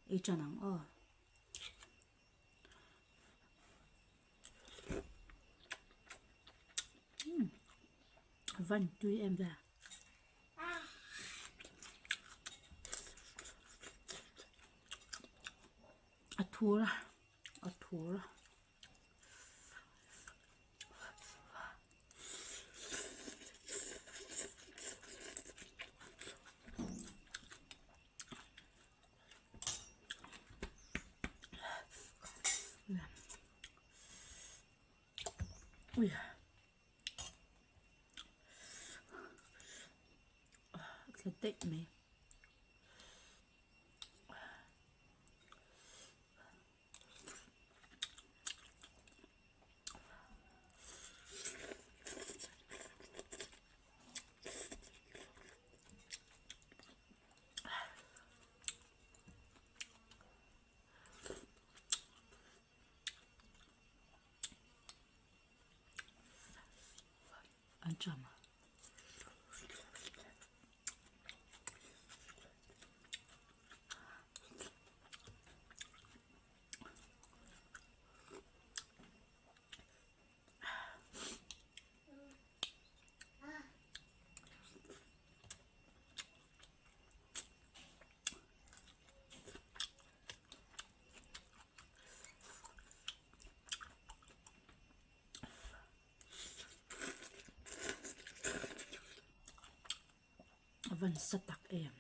Ei tan ang aw. Van tui em ve. A thur a, a thur a. Ui. A tla daih mai. An cham a. A van sa tak em.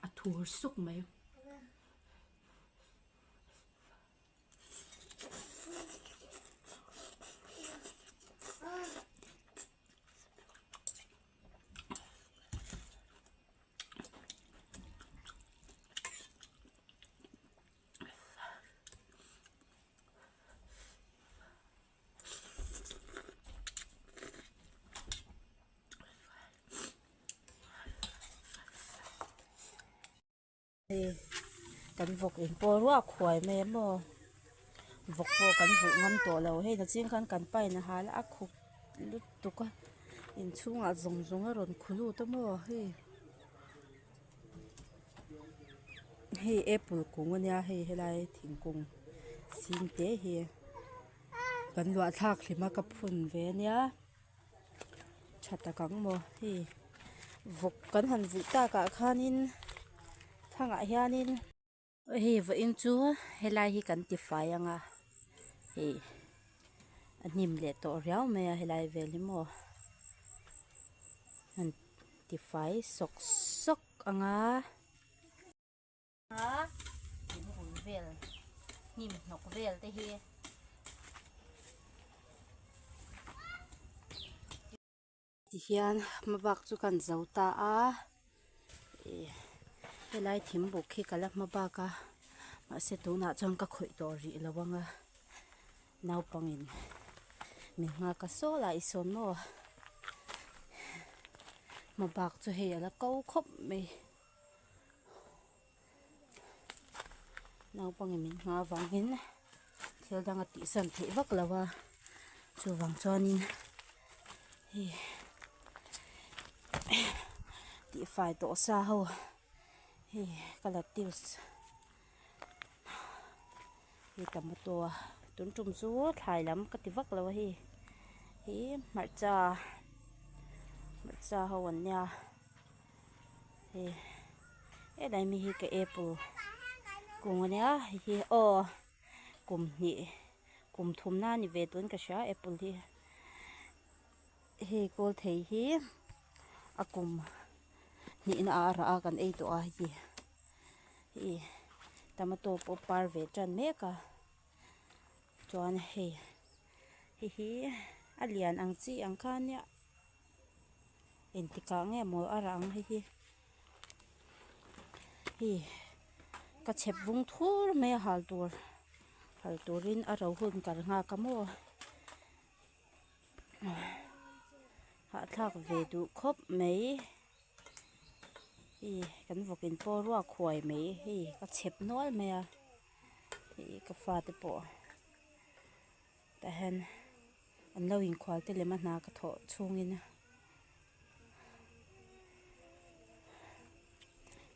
A thur suk mai. Hei kan vawk in pawh ruak huai mai a maw vawk pawh kan vulh ngam tawh lo hei nachin khan kan pa in a hal a a khup lutuk a inchhungah zawng zawng a rawn khu lut a maw hei hei apple kung ania hei helai thingkung sin te hi kan luah thlak hlim a ka phun ve ania. Tha tak ang maw hei vawk kan han vulh takah khanin thangah hianin hei vawiin chu helai hi kan tifai ang a hei a hnim leh tawh riau mai a helai vel hi maw han tifai sawk sawk ang a. A in bul vel hnim hnawk vel te hi tihian hma bak chu kan zo ta a ih helai thing buk hi ka la hma bak a mahse tunah chuan ka khawih tawh rih lo ang a naupangin min nghak a saw lah i sawn maw hma bak chu hei a la ko khawp mai. Naupangin min hma avangin thil dang a tihsan theih vak lo a chuvang chuanin hei tihfai tawh sa ho hei ka la tiles hei tomato a. Tun tum chu thlai lam ka ti vak lo a hei hi hmarcha hmarcha ho an nia hei helai mi hi ka apple kung a nia hei hi aw kum hnih kum thum na ni ve tun ka hria apple hi hei kawl thei hi a kum hnihna ah a rah a kan ei tawh a hei hi tomato pawh par ve tan mek a chuan hei hei hi a lian ang chi ang kha ania engtikah nge maw a rah ang hei hi hei ka chhep vung thur mai a hal tur hal turin a ro hun kar nghak a maw. Hahthlak ve duh khawp mai hei kan vawk in pawh ruak huai mai hei ka chhep nual mai a hei ka fate pawh tah hian an lo inkhual te lem a hna ka thawh chhungin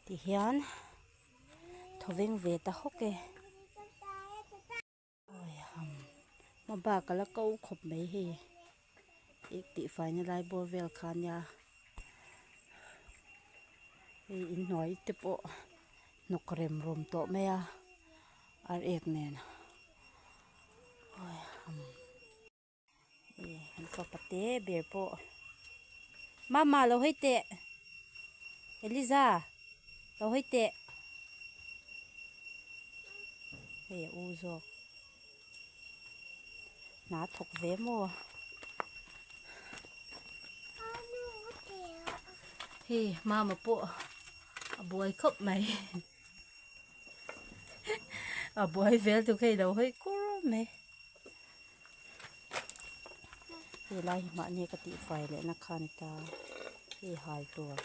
tihian thawveng ve ta hawk e. Hma bak a la ko khawp mai hei ek tih faina lai bawr vel kha ania hei inhnuai te pawh hnawk rem rum tawh mai a ar ek nen hei an fapa te ber pawh mama lo hawi teh Eliza lo hawi teh hei a u zawk hna thawk ve maw hei mama pawh a buai khawp mai a buai vel tuk hei lo hawi kur mai. Helai hi mahni ka tihfai lehna kha a ni ta hei hal tur.